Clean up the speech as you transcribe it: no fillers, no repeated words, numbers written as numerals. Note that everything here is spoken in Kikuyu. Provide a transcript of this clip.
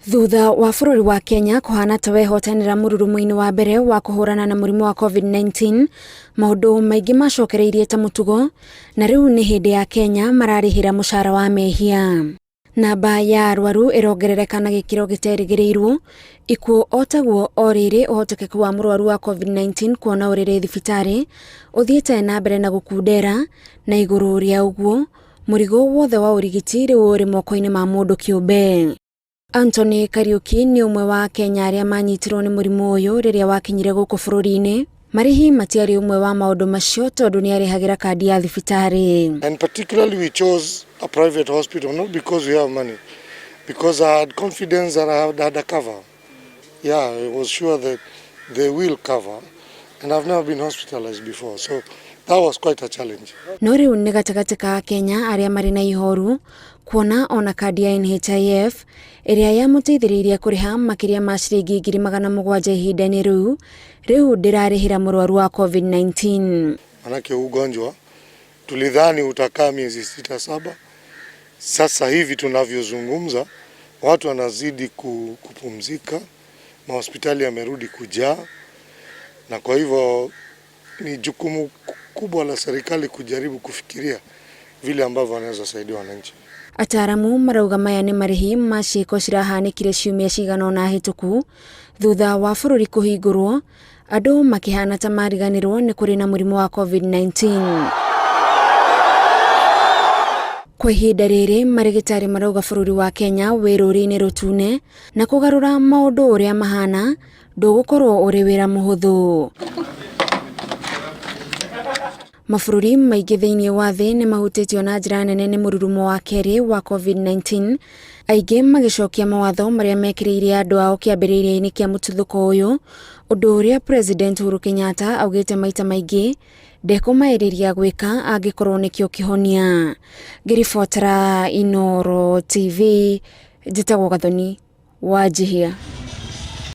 Thutha wa bũrũri wa Kenya kũhana ta wehotanĩra mũrurumo-inĩ wa mbere wa kũhũrana na mũrimũ wa COVID-19, maũndũ maingĩ macokereirie ta mũtugo, na rĩu nĩ hĩndĩ ya Kenya mararĩhĩra mũcara wa mehia. Namba ya arwaru ĩrongerereka na gĩkĩro gĩterĩgĩrĩirwo, ikuũ o taguo o rĩrĩ ũhotekeku wa mũrwaru wa COVID-19 kuona ũrĩrĩ thibitarĩ ũthiĩte na mbere na gũkundera, na igũrũ rĩa ũguo mũrigo wothe wa ũrigiti rĩu ũrĩ moko-inĩ ma mũndũ kĩũmbe. Anthony Kariuki nĩ ũmwe wa Akenya arĩa manyitirwo nĩ mũrimũ ũyũ rĩrĩa wakinyire gũkũ bũrũri-inĩ. Marĩhi matiarĩ ũmwe wa maũndũ macio tondũ nĩ arĩhagĩra kandi ya thibitarĩ. And particularly we chose a private hospital not because we have money, because I had confidence that I had a cover. Yeah, I was sure that they will cover, and I've never been hospitalized before, so that was quite a challenge. No rĩu nĩ gatagatĩ ka Akenya arĩa marĩ na ihoru kuona ona kandi ya NHIF ĩrĩa yamũteithĩrĩirie kũrĩha makĩria ma ciringi 700,000 ihinda-inĩ rĩu, rĩu ndĩrarĩhĩra mũrwaru wa COVID-19. Manake ugonjwa tulidhani utakaa miezi 6 7, sasa hivi tunavyozungumza watu wanazidi kupumzika, mahospitali yamerudi kujaa, na kwa hivyo ni jukumu kubwa la serikali kujaribu kufikiria vile ambavyo wanaweza saidia wananchi. Ataramu marauga maya nĩ marĩhi ma ciĩko cirahanĩkire ciumia cigana ũna hĩtũku thutha wa bũrũri kũhingũrwo, andũ makĩhana ta mariganĩrwo nĩ kũrĩ na mũrimũ wa COVID-19. Kwa ihinda rĩrĩ marĩgĩtarĩ marauga bũrũri wa Kenya wĩ rũri-inĩ rũtune na kũgarũra maũndũ ũrĩa mahana ndũgũkorwo ũrĩ wĩra mũhũthũ. Mabũrũri maingĩ thĩinĩ wa thĩ nĩ mahutĩtio na njĩra nene nĩ mũrurumo wa kerĩ wa COVID-19, aingĩ magĩcokia mawatho marĩa mekĩrĩire andũ ao kĩambĩrĩria-inĩ kĩa mũtuthũko ũyũ, ũndũ ũrĩa President Uhuru Kenyatta augĩte maita maingĩ ndekũmaĩrĩria gwĩka angĩkorwo nĩkĩo kĩhonia. Ngĩribotera Inooro TV, njĩtagwo Gathoni Wanjihia.